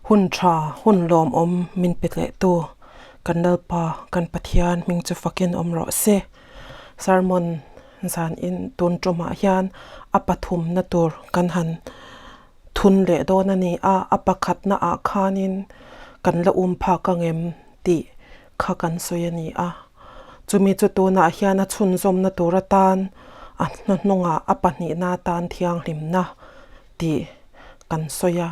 Hun tha, hun lawmawm min pe tleh tu kan Lalpa kan Pathian hming chu fakin awm rawh se. Sermon zan in tun tumah hian a pathumna tur kan han thun leh dawn a ni a, a pakhatna ah khanin kan la um phak angem tih kha kan sawi a ni a. Chumi chu tunah hian a chhunzawmna tur atan a hnuhnungah a pahnihna atan thianghlimna tih kan sawi a.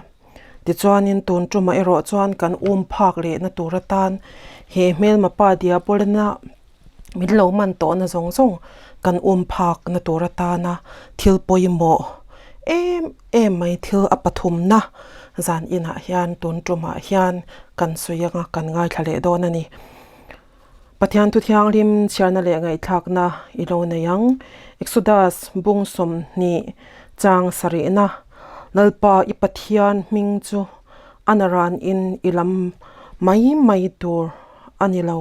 Tichuanin tun tumah erawh chuan kan um phak lehna tur atan he hmelma pa Diabolena min lo man tawhna zawng zawng kan um phakna tur atana thil pawimawh em em mai thil a pathumna zan inah hian tun tumah hian kan sawi anga kan ngaithla leh dawn a ni. Pathian thu thianghlim chhiarna leh ngaihthlakna i lo nei ang. Exodus bung 20 chang sarihna Lalpa i Pathian hming chu a naran in i lam mai mai tur a ni lo.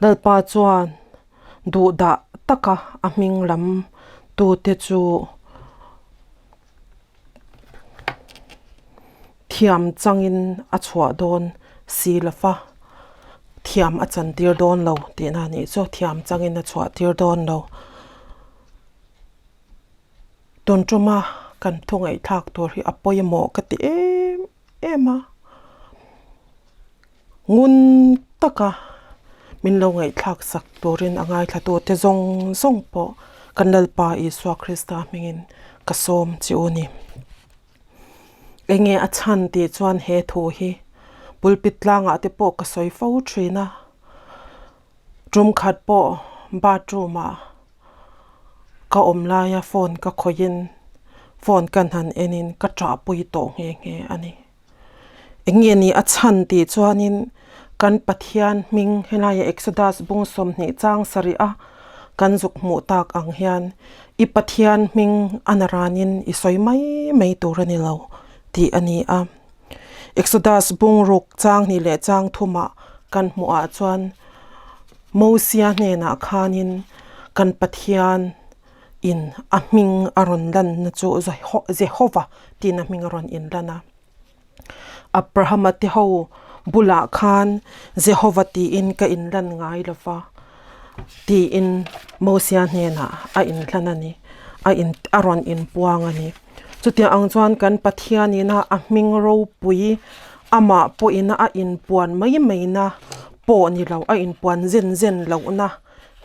Lalpa chuan duhdah taka a hming lam tute chu thiam changin a chhuah dawn si lo va, thiam a chan tir dawn lo tihna a nih chu, thiam changin a chhuah tir dawn lo. Tun tuma kan thu ngaihthlak tur hi a pawimawh ka ti em em a, ngun taka min lo ngaihthlak sak turin a ngaithlatute zawng zawng pawh kan Lalpa Isua Krista hmingin ka sawm che u ni. Enge a chhan tih chuan he thu hi pulpit tlangah te pawh ka sawi fo thin a, tum khat pawh bathroom ah ka awm laia phone ka khawihin phone ka hnan enin ka ṭahpui tawh nghe nghe a ni. Eng nge ni a chhan tih chuanin kan Pathian hming helaia Exodus bung 20 chang sarih a kan zuk hmuh tak ang hian i Pathian hming a naranin i sawi mai mai tur a ni lo tih a ni a. Exodus bung ruk chang hnih leh chang thumah kan hmuhah chuan Mosia hnenah khanin kan Pathian in a hming a rawn lanna chu Jehovah tiin a hming a rawn inlan a. Abrahama te ho bulah khan Jehovah tiin ka inlan ngai lo va tiin Mosia hnenah a inhlan a ni, a in a rawn inpuang a ni. Chutiang ang chuan kan Pathianina a hming ropui amah pawhina a inpuan mai maina pawh ni lo, a inpuan zen zen lohna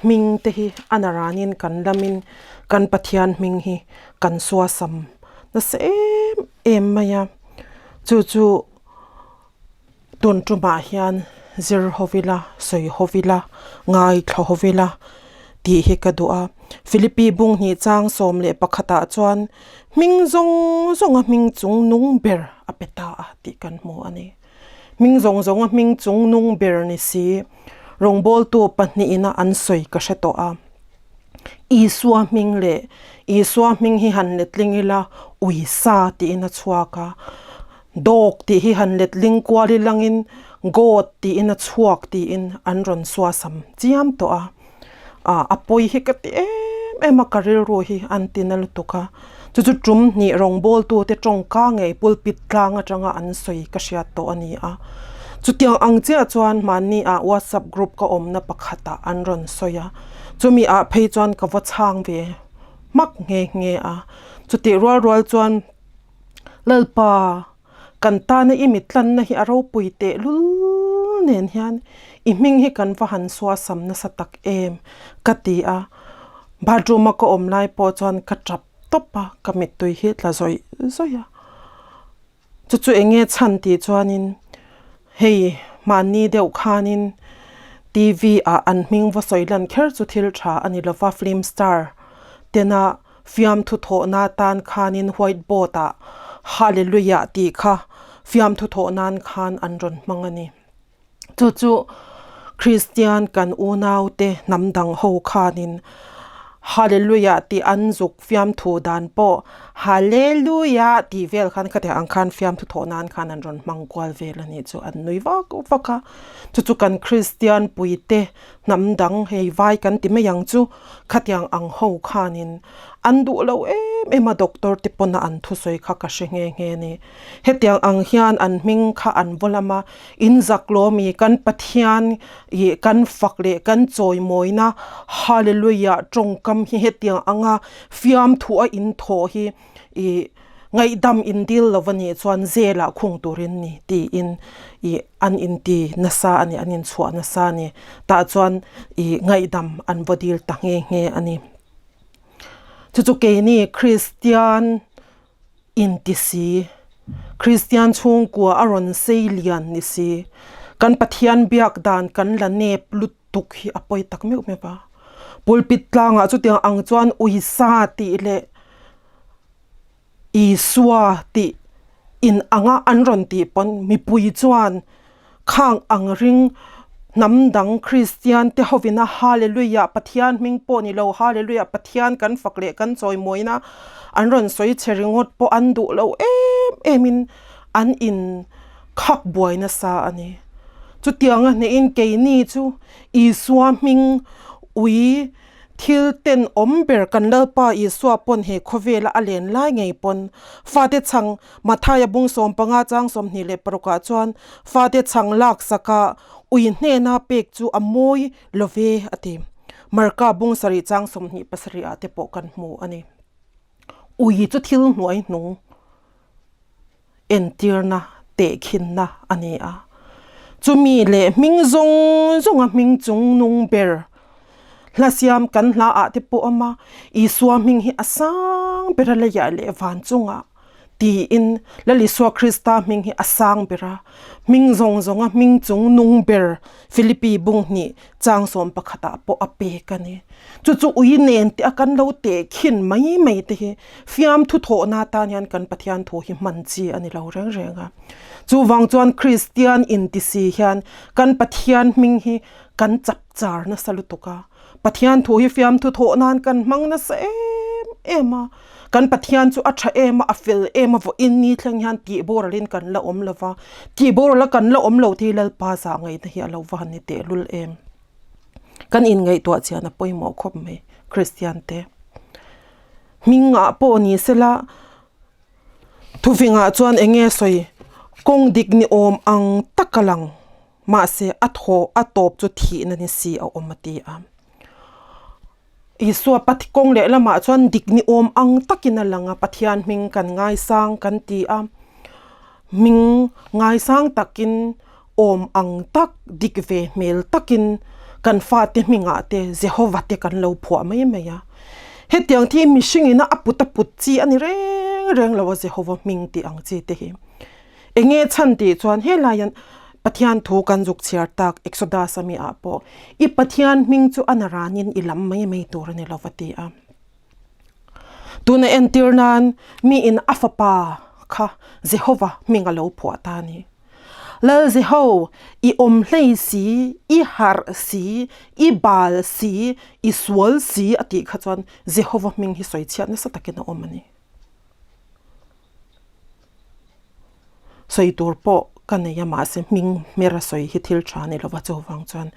hming te hi a naranin kan lamin kan Pathian hming hi kan suasam nasa em em mai a, chu chu tun tumah hian zir ho ila sawi ho ila ngaithla ho ila tih hi ka duh a, Philippi bung hnih chang 11 ah chuan hming zawng zawng a hming chung nung ber a pe ta a tih kan hmu a ni. Hming zawng zawng a hming chung nung ber ni si. Rawngbawltu pahnihin a an sawi ka hre tawh a. Isua hming leh Isua hming hi han letling ila Uisa tiin a chhuak a. Dawk tih hi han letling kual ilangin God tiin a chhuak tiin an rawn suasam chiam tawh a. Ah a pawi hi ka ti em em a ka rilru hi an ti na lutuk a chu chu tum hnih rawngbawltu te tawngka ngei pulpit tlang atanga an sawi ka hriat tawh a ni a chutiang ang chiah chuan mahni ah whatsapp group ka awmna pakhat ah an rawn sawi a chumi ah phei chuan ka va chhang ve hmak nghe nghe a chutih rual rual chuan Lalpa. Kan tana i mitlanna hi a ropui tehlul nen hian i hming hi kan va han suasam nasa tak em ka ti a, bathroom a ka awm lai pawh chuan ka tap tawp a, ka mittui hi tla zawih zawih a. Chu chu eng nge chhan tih chuanin hei mahni deuh khanin T_V ah an hming va sawi lan kher chu thil tha a ni lova film star tena Fiamthu thawhna tan khanin white board ah Hallelujah tih kha fiamthu thawh nan khan an rawn hmang a ni. Chu chu Kristian kan unau te hnam dang ho khanin Hallelujah tih an zuk fiamthu dan pawh Hallelujah tih vel khan khatiang ang khan fiamthu thawh nan khan an rawn hmang kual vel a nih chu an nui vak vak a. Chu chu kan Kristian puite hnam dang hei vai kan ti mai ang chu khatiang ang ho khanin an duh lo em em a, doctor te pawn a an thusawi kha ka hre nghe nghe a ni. Hetiang ang hian an hming kha an vaw lam a, in zak lawmi kan Pathian ih kan fak leh kan chawimawina Hallelujah tawngkam hi hetiang anga fiamthu a in thawh hi ih ngaihdam in dil lo a nih chuan jail ah khung turin ni tiin ih an inti nasa a ni an inchhuah nasa a ni tah chuan ih ngaihdam an vaw dil ta nghe nghe a ni. Chu chu keini Kristian inti si Kristian chhungkua a rawn sei lian ni si kan Pathian biak dan kan la nep lutuk hi a pawi tak meuh meuh a. Pulpit tlangah chutiang ang chuan uisa tih leh Isua tih in anga an rawn tih pawn mipui chuan khang ang ring hnam dang Kristian te hovina Hallelujah Pathian hming pawh ni lo Hallelujah Pathian kan fak leh kan chawimawina an rawn sawi che ringawt pawh an duh lo em em in an in khak buai nasa a ni. Chutianga hnehin keini chu Isua hming ui Thil ten awm ber kan Lalpa Isua pawn he khawvela a len lai ngei pawn fate chhang Mathaia bung 15 chang 26 ah chuan fate chhang lak saka ui hnena pek chu a mawi lo ve a ti. Marka bung 7 chang 27 ah te pawh kan hmu a ni. Ui chu thil hnuai hnung. entirna tehkhinna a ni a. Chumi leh hming zawng zawnga hming chung nung ber hla siam kan hla ah te pawh awm a, Isua hming hi a sang ber a leiah leh van chungah tiin Lal Isua Krista hming hi a sang ber a, hming zawng zawnga hming chung nung ber Philippi bung hnih chang 11 ah pawh a pek a ni. Chu chu ui nen te a kan lo tehkhin mai mai te hi Fiamthu thawhna atan hian kan Pathian thu hi hman chi a ni lo reng reng a. Chuvang chuan Kristian inti si hian kan Pathian hming hi kan chap char nasa lutuk a. Pathian thu hi fiamthu thawh nan kan hmang nasa em em a. Kan Pathian chu a tha em a, a fel em a, vawiin ni thleng hian tih boralin kan la awm lo va. Tih borala kan la awm lo te hi Lalpa zah ngaihna hi a lo va han ni tehlul em. Kan inngaihtuah chian a pawimawh khawp mai Kristian te. Hmingah pawh ni sela thuvingah chuan eng nge sawi kawng dik ni awm ang tak a lang mahse a thaw a tawp chu thihna ni si a awm a ti a. Isua Pathi kawng leh lamah chuan dik ni awm ang takin a lang a Pathian hming kan ngaisang kan ti a hming ngaisang takin awm ang tak dik ve hmel takin kan fate hmingah te Jehovah te kan lo phuah mai mai a. Hetiang thi mihring ina a put a put chi a ni reng reng lo a Jehovah hming tih ang chi te hi. Enge chhan tih chuan helai hian Pathian thu kan zuk chhiar tak Exodus ami ah pawh i Pathian hming chu a naranin i lam mai mai tur a ni lo va ti a. Tuna entir nan mi in a fapa kha Jehovah hming a lo phuah ta a ni. Lal Jeho, i awm hlei si, i harh si, i bal si, i sual si a tih kha chuan Jehova hming hi sawi chhiat nasa takin a awm a ni. Sawi tur pawh ka nei a mahse hming hmer a sawi hi thil tha a ni lova chuvang chuan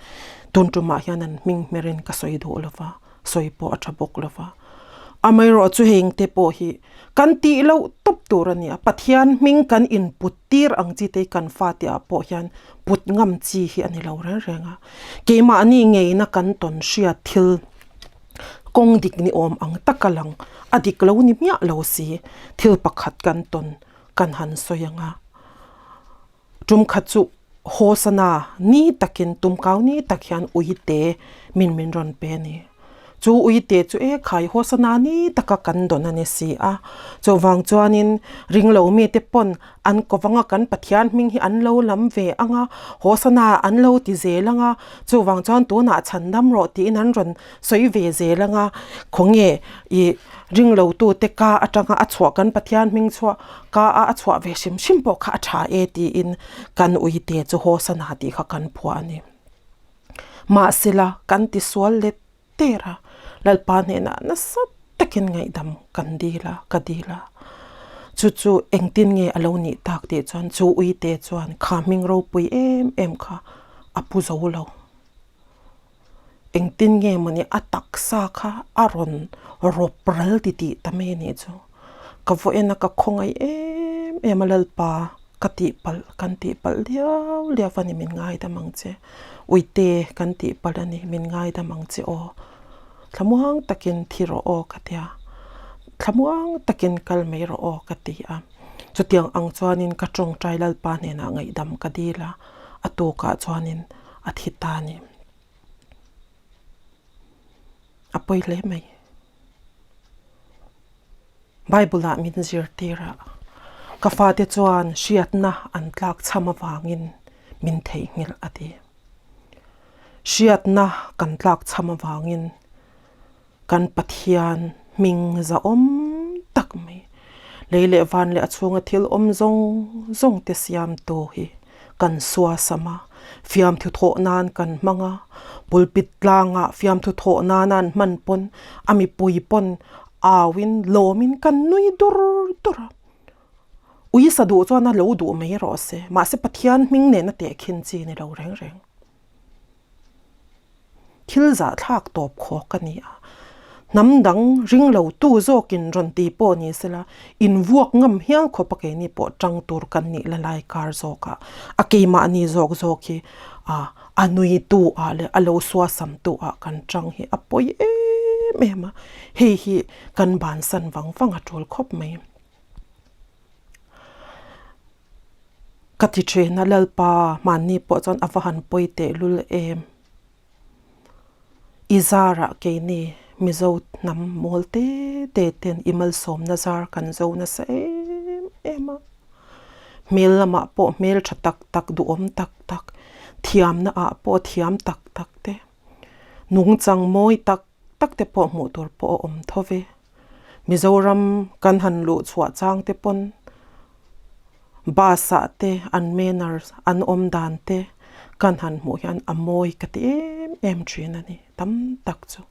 tun tumah hian an hming hmerin ka sawi duh lova, sawi pawh a tha bawk lova. Amaherawhchu heng te pawh hi kan tih loh tawp tur a ni a, Pathian hming kan input tir ang chi te hi kan fate ah pawh hian put ngam chi hi a ni lo reng reng a, keimahni ngeina kan tawn hriat thil kawng dik ni awm ang taka lang a dik lo ni miah lo si thil pakhat kan tawn kan han sawi ang a. Tum khat chu Hosana ni takin tumkau ni tak hian uite min min rawn pe a ni. Chu uite chu e khai Hosana ni taka kan dawn a ni si a. Chuvang chuanin ringlo mite pawn an ko vanga kan Pathian hming hi an lo lam ve ang a, Hosana an lo ti zel ang a, chuvang chuan tunah chhandam rawh tiin an rawn sawi ve zel ang a, khawnge ih Ringlo tute ka atanga a chhuah kan Pathian hming chhuah ka a a chhuah ve hrim hrim pawh kha a tha e tiin kan uite chu Hosana tih kha kan phuah a ni. Mahsela kan tisual let der a, Lalpa hnenah nasa takin ngaihdam kan dil a, ka dil a. Chu chu engtin nge a lo nih tak tih chuan chu uite chuan kha hming ropui em em kha a pu zo lo. Engtin nge mawni a taksa kha a rawn rawp ral ti tih ta mai a nih chu. Ka vaw en a ka khawngaih em em a Lalpa ka tihpalh kan tihpalh liau liau a ni min ngaidam ang che. Uite kan tihpalh a ni min ngaidam ang che aw. Thlamuang takin thi rawh aw ka ti a, thlamuang takin kal mai rawh aw ka ti a. Chutiang ang chuanin ka tawngtai Lalpa hnenah ngaihdam ka dil a, a tukah chuanin a thi ta a ni. A pawi hle mai. Bible ah min zirtir a, ka fate chuan hriatna an tlak chham avangin min theihnghilh a ti. Hriatna kan tlak chham avangin kan Pathian hming zahawm tak mai, lei leh van leh a chhunga thil awm zawng zawng te siamtu hi kan suasam a, fiamthu thawh nan kan hmang a, pulpit tlangah fiamthu thawh nana an hman pawn a mipui pawn auin lawmin kan nui dur dur a, uisa duh chuan a lo duh mai rawh se, mahse Pathian hming nena tehkhin chi ni lo reng reng. Thil zahthlak tawp khawk a ni a, hnam dang ring lo tu zawkin rawn ti pawh ni sela, invuak ngam hial khawp a keini pawh tang tur kan nih la lai kar zawkah a keimahni zawk zawk hi a nui tu ah leh a lo suasam tu ah kan tang hi a pawi em em a, hei hi kan bansan vang vang a tul khawp mai. Ka ti thin a, Lalpa hmanni pawh chuan a va han pawi tehlul em. I zarah keini Mizo hnam mawl te te ten i malsawmna zar kan zo nasa em em a. Hmel lamah pawh hmel tha tak tak duhawm tak tak, thiamna ah pawh thiam tak tak te, nungchang mawi tak tak te pawh hmuh tur pawh a awm tho ve. Mizoram kan han luh chhuah chang te pawn bus ah te an manners an awm dan te kan han hmuh hian a mawi ka ti em em thin a ni tam tak chu.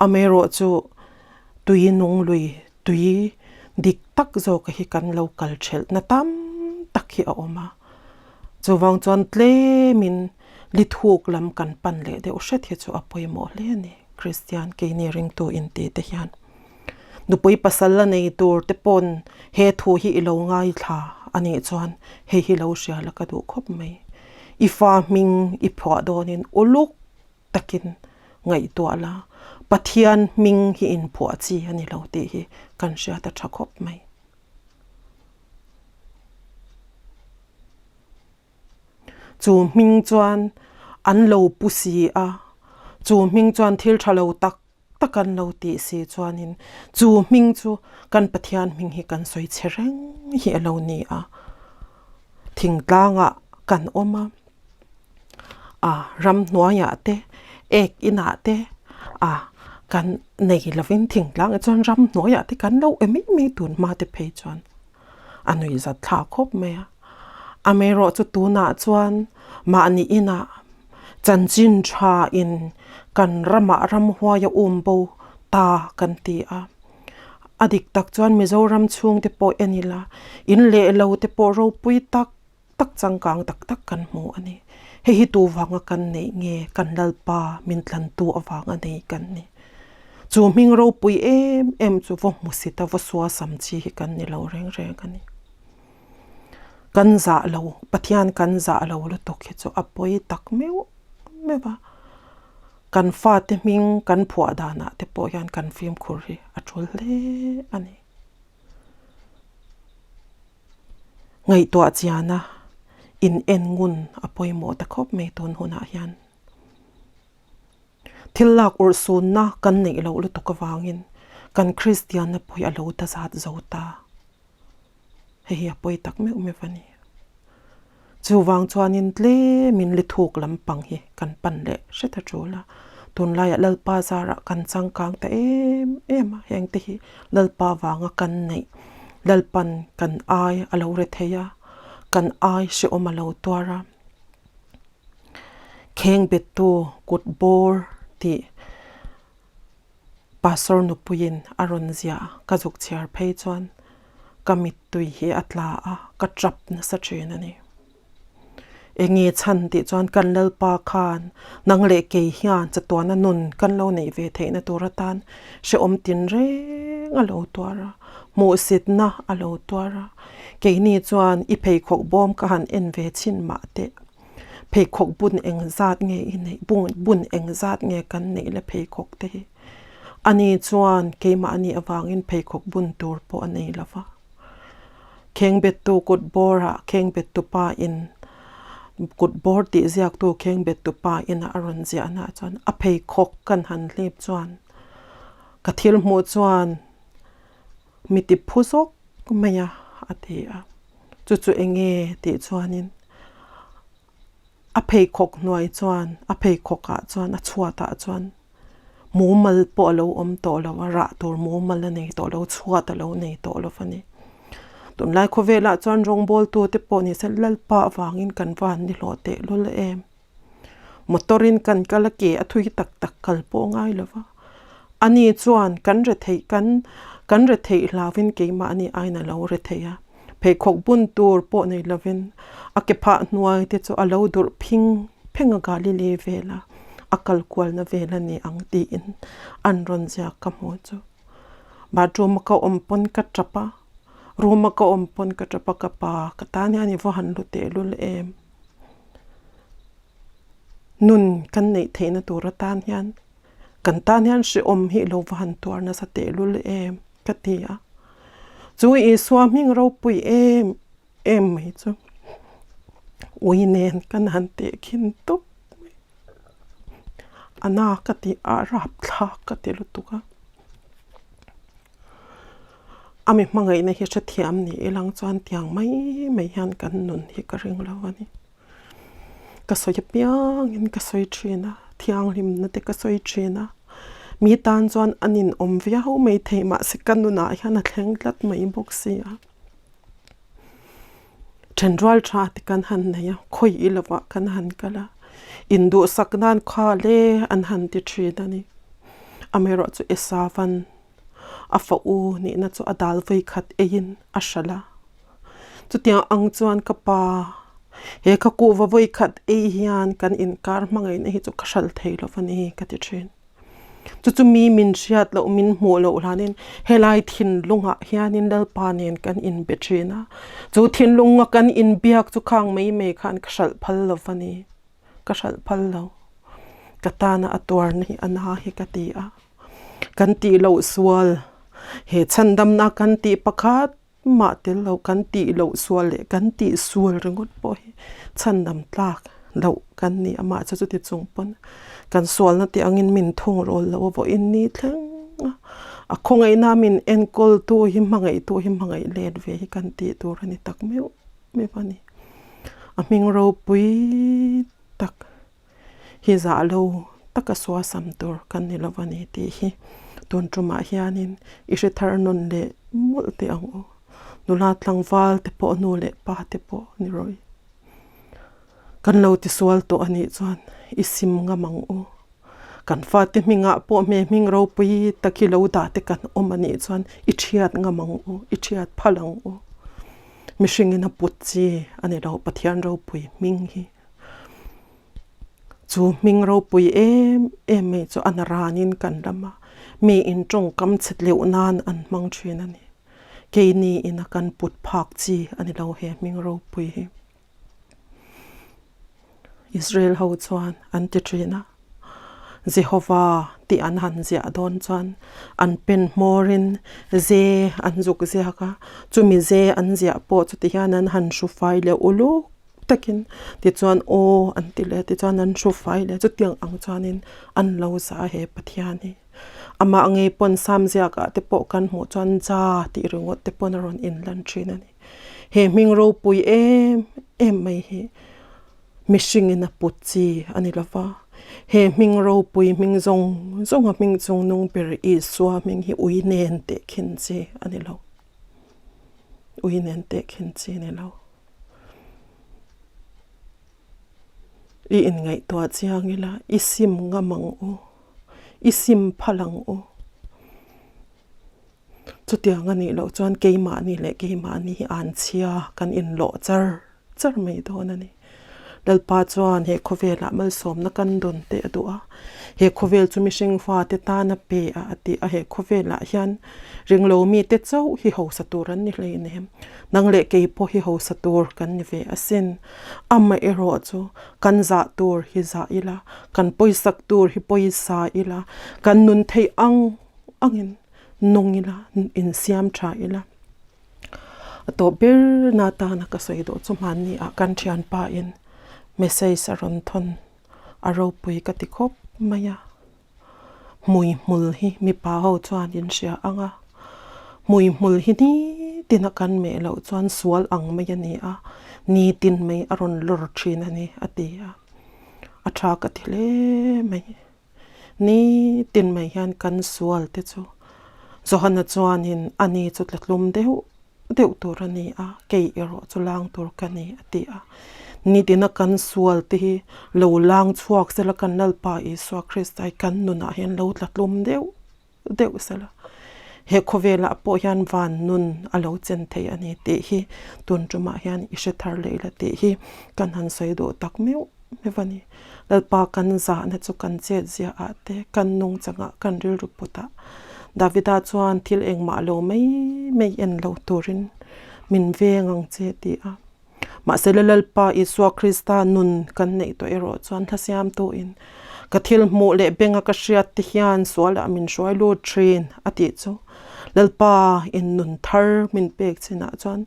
Amaherawhchu tui nung lui tui dik tak zawk hi kan lo kal thelh na tam tak hi a awm a, chuvang chuan tlemin lithuk lam kan pan leh deuh hret hi chu a pawimawh hle a ni. Kristian keini ringtu inti te hian nupui pasal la nei tur te pawn he thu hi i lo ngaithla a nih chuan hei hi lo hria la ka duh khawp mai. I fa hming i phuah dawnin uluk takin ngaihtuah la, Pathian hming hi inphuah chi a ni lo tih hi kan hriat a tha khawp mai. Chu hming chuan an lo pu si a, chu hming chuan thil tha lo tak tak an lo tih si chuanin chu hming chu kan Pathian hming hi kan sawi chhe reng hi a lo ni a. Thingtlangah kan awm a, a ramhnuaiah te, ek inah te a kan nei lovin thingtlangah chuan ramhnuaiah te kan lo em em mai tun hma te phei chuan. A nuihzat thlak khawp mai a. Amaherawh chu tunah chuan mahni inah chanchin tha in kan ramah ramhuai a um bo ta kan ti a. A dik tak chuan Mizoram chhung te pawh en ila in leh lo te pawh ropui tak tak changkang tak tak kan hmu a ni. Hei hi tu vanga kan neih nge kan Lalpa min tlantu avanga nei kan ni. Chu hming ropui em em chu vaw hmusit a vaw suasam chi hi kan ni lo reng reng a ni. Kan zah lo, Pathian kan zah lo lutuk hi chu a pawi tak meuh meuh a. Kan fate hming kan phuah danah te pawh hian kan fimkhur hi a tul hle a ni. Ngaihtuah chiana in en ngun a pawimawh ta khawp mai tun hunah hian. Thil lak urh sunna kan neih loh lutuk avangin kan Kristianna pawh hi a lo ta zat zo ta. Hei hi a pawi tak meuh meuh a ni. Chuvang chuanin tlemin lithuk lampang hi kan pan leh hret a tul a. Tunlaiah Lalpa zarah kan changkang ta em em a, heng te hi Lalpa vanga kan neih, Lalpan kan ai a lo re thei a, kan ai hrehawm a lo tuar a. Kheng bettu kut bawr tih Pastor nupuiin a rawn ziah ka zuk chhiar phei chuan ka mittui hi a tla a, ka tap nasa thin a ni. Enge chhan tih chuan kan Lalpa khan nang leh kei hian chatuana nun kan lo neih ve theihna tur atan hrehawm tinreng a lo tuar a, hmuhsitna a lo tuar a. Keini chuan i pheikhawk bawm ka han en ve chhin mah teh. Pheikhawk bun eng zat nge i neih, bun eng zat nge kan neih le pheikhawk te hi. Ani chuan keimahni avangin pheikhawk bun tur pawh a nei lo va. Khengbettu kut bawrah Khengbettu pa in kut bawr tih ziaktu Khengbettu pa ina a rawn ziahnaah chuan a pheikhawk kan han hlip chuan ka thil hmuh chuan mi ti phu zawk mai a a ti a. Chu chu eng nge tih chuanin A pheikhawk hnuai chuan a pheikhawk ah chuan a chhuat ah chuan mumal pawh a lo awm tawh lo a rah tur mumal a nei tawh lo chhuat a lo nei tawh lo a ni. Tunlai khawvel ah chuan rawngbawl tu te pawh ni se Lalpa avangin kan van ni hlawh teh lul em. Motor in kan kal a ke a thui tak tak kal pawh ngai lo va ani chuan kan retheih kan kan retheih hlauhin keimahni aiin a lo rethei a. Pheikhawk bun tur pawh nei lovin a ke phah hnuai te chu a lo durh phing pheng a Galili vela a kal kualna vel a ni ang tiin an rawn ziak ka hmu chu. Bathroom a ka awm pawn ka tap a, room a ka awm pawn ka tap a ka pa ka tan hian i va han lu tehlul em. Nun kan neih theihna tur atan hian kan tan hian hrehawm hi i lo va han tuar nasa tehlul em ka ti a. Chu Isua hming ropui em em mai chu ui nen kan han tehkhin tawp mai. A na ka tih a rapthlak ka ti lutuk a. A mi hmangaihna hi hrethiam ni ilang chuan tiang mai mai hian kan nun hi ka ring lo a ni. Ka sawi apiangin ka sawi thin a, thianghlimna te ka sawi thin a, mi tan chuan a ninawm viau mai thei mahse ka nunah hian a thleng tlat mai bawk si a. Thenrual tha te kan han nei a, khawi i lovah kan han kal a, induhsak nan kha le an han ti thin a ni. Amaherawhchu Esavan a fa u nihna chu a dal vawi khat eiin a hralh a. Chutiang ang chuan ka pa, he ka kuhva vawi khat ei hian kan inkar hmangaihna hi chu ka hral thei lo va ni ka ti thin. Chu chu mi min hriat loh min hmuh loh hlanin helai thinlungah hianin Lalpa nen kan inbe thin a, chu thinlunga kan inbiak chu khang mai mai khan ka hralh phal lo va ni, ka hralh phal lo. Ka tana a tuarna hi a na hi ka ti a, kan tih loh sual he chhandamna kan tih pakhat Mah tel lo kan tih loh sual leh kan tih sual ringawt pawh hi chhandam tlak loh kan ni a, mahse chuti chung pawn kan sualna tih angin min thung rawl lo a vawiin ni thleng a, a khawngaihna min enkawl tu hi hmangaih tu hi hmangaih let ve hi kan tih tur a ni tak meuh meuh a ni. A hming ropui tak. Hi zah lo taka suasam tur kan ni lo a ni tih hi tun tumah hianin i hre thar nawn leh mawlh teh ang u. Nula tlangval te pawh nu leh pa te pawh ni rawih. Kan lo tisual tawh a nih chuan i sim ngam ang u. Kan fate hmingah pawh hme hming ropui tak hi lo dah te kan awm a nih chuan i thiat ngam ang u, i thiat phal ang u. Mihringin a put chi a ni lo Pathian ropui hming hi. Chu hming ropui em em mai chu a na ranin kan ram a, mi in tawngkam chhe tleuh nan an hmang thin a ni. Keini ina kan put phak chi a ni lo he hming ropui hi. Israel ho chuan an ti thin a. Jehovah tih an han ziah dawn chuan an pen hmawrin ze an zuk ziak a, chumi ze an ziah pawh chuti hian an han hru fai leh uluk takin tichuan aw an ti leh a tichuan an hru fai leh chutiang ang chuanin an lo zah a he Pathian hi. Amah ngei pawn Sam ziakah te pawh kan hmuh chuan Ja tih ringawt te pawn a rawn inlan thin a ni. He hming ropui em em mai hi. Mihringin a put chi a ni lova, he hming ropui hming zawng zawnga hming chungnung ber Isua hming hi ui nen tehkhin chi a ni lo. Ui nen tehkhin chi a ni lo. I inngaihtuah chiang ila, i sim ngam ang u, i sim phal ang u. Chutiang a nih loh chuan keimahni leh keimahni hi an chhia kan inlawh char char mai dawn a ni. Lalpa chuan he khawvelah malsawmna kan dawn teh a duh a, he khawvel chu mihring fate tana pe a a ti a, he khawvelah hian ringlo mite chauh hi hausa tur an ni hleinem, nang leh kei pawh hi hausa tur kan ni ve asin. Amaherawh chu kan zah tur hi zah ila, kan pawisak tur hi pawisa ila, kan nun theih ang angin nung ila, insiam tha ila. A tawp ber na tana ka sawi duh chu hmanni ah kan thianpa in message a rawn thawn a ropui ka ti khawp mai a, hmui hmul hi mipa ho chuan in hria ang a, hmui hmul hi nitin a kan meh loh chuan sual ang mai a ni a, nitin mai a rawn lawr thin a ni a ti a, a tha ka ti hle mai. Nitin mai hian kan sual te chu Johana chuanin a ni chu tlatlum deuh deuh tur a ni a, kei erawh chu lang tur ka ni a ti a. Nitina kan sual te hi lo lang chhuak sela kan Lalpa Isua Krista hi kan nunah hian lo tlatlum deuh deuh sela he khawvelah pawh hian van nun a lo chen thei a ni tih hi tun tumah hian i hre thar leh ila tih hi kan han sawi duh tak meuh meuh a ni. Lalpa kan zahna chu kan chet zia ah te kan nungchangah kan rilru put ah Davida chuan thil engmah lo mai mai en lo turin min veng ang che ti a. Mahse la Lalpa Isua Krista nun kan neih tawh erawh chuan hla siamtuin ka thil hmuh leh benga ka hriat te hian sualah min hruai lut thin a tih chu Lalpa in nun thar min pek chinah chuan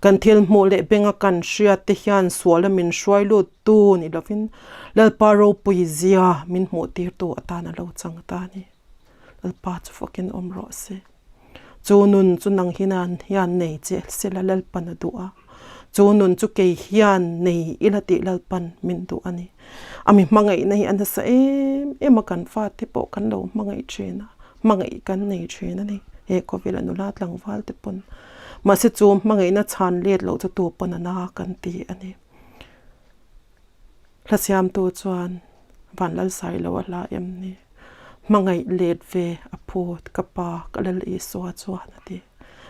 kan thil hmuh leh benga kan hriat te hian suala min hruai lut tu ni lovin Lalpa ropui zia min hmuh tirtu atan a lo chang ta a ni. Lalpa chu fakin awm rawh se. Chu nun chu nang hian hian nei che sela Lalpan a duh a, chu nun chu kei hian nei ila tih Lalpan min duh a ni. A mi hmangaihna hi a nasa em em a, kan fate pawh kan lo hmangaih thin a, hmangaih kan nei thin a ni. He khawvela nula tlangval te pawn mahse chu hmangaihna chhan let loh chu tu pawn a na kan ti a ni. Hla siamtu chuan Vanlalsai lo a hla em ni? Hmangaih let ve a phut ka pa ka Lal Isua chuan a ti.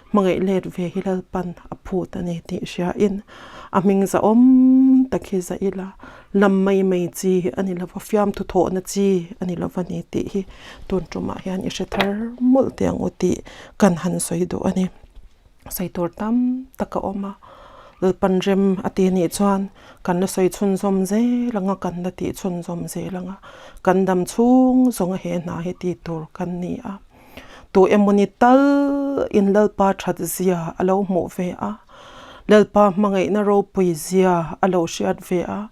Hmangaih let ve hi Lalpan a phut a ni tih hriain a hming zahawm tak hi zah ila lam mai mai chi a ni lova, fiamthu thawhna chi a ni lova ni tih hi tun tumah hian i hre thar mawlh teh ang u tih kan han sawi duh a ni. Sawi tur tam tak a awm a, Lalpan rem a ti anih chuan kan la sawi chhunzawm zel ang a, kan la tih chhunzawm zel ang a, kan dam chhung zawng a he hna hi ti tur kan ni a. Tu emawni tal in Lalpa that zia a lo hmuh ve a, Lalpa hmangaihna ropui zia a lo hriat ve a,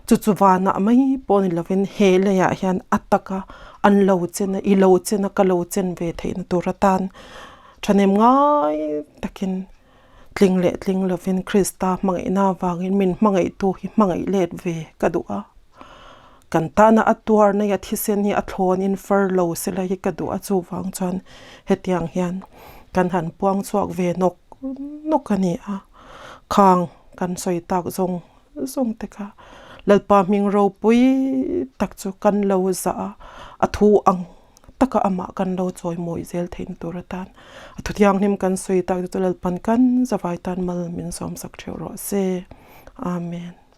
chu chu vanah mai pawh ni lovin he leiah hian a taka an lo chen a, i lo chen a, ka lo chen ve theihna tur atan Thahnem ngai takin tling leh tling lovin Krista hmangaihna avangin min hmangaihtu hi hmangaih let ve ka duh a. Kan tana a tuarna hi a thisen hi a thlawnin far lo sela hi ka duh a, chuvang chuan hetiang hian kan han puang chhuak ve nawk nawk a ni a. Khang kan sawi tak zawng zawng te kha Lalpa hming ropui tak chu kan lo zah a, a thu ang taka amah kan lo chawi mawi zel theihna tur atan a thuthianghlim kan sawi tak te chu Lalpan kan zavai tan mal min sawmsak theuh rawh se. Amen.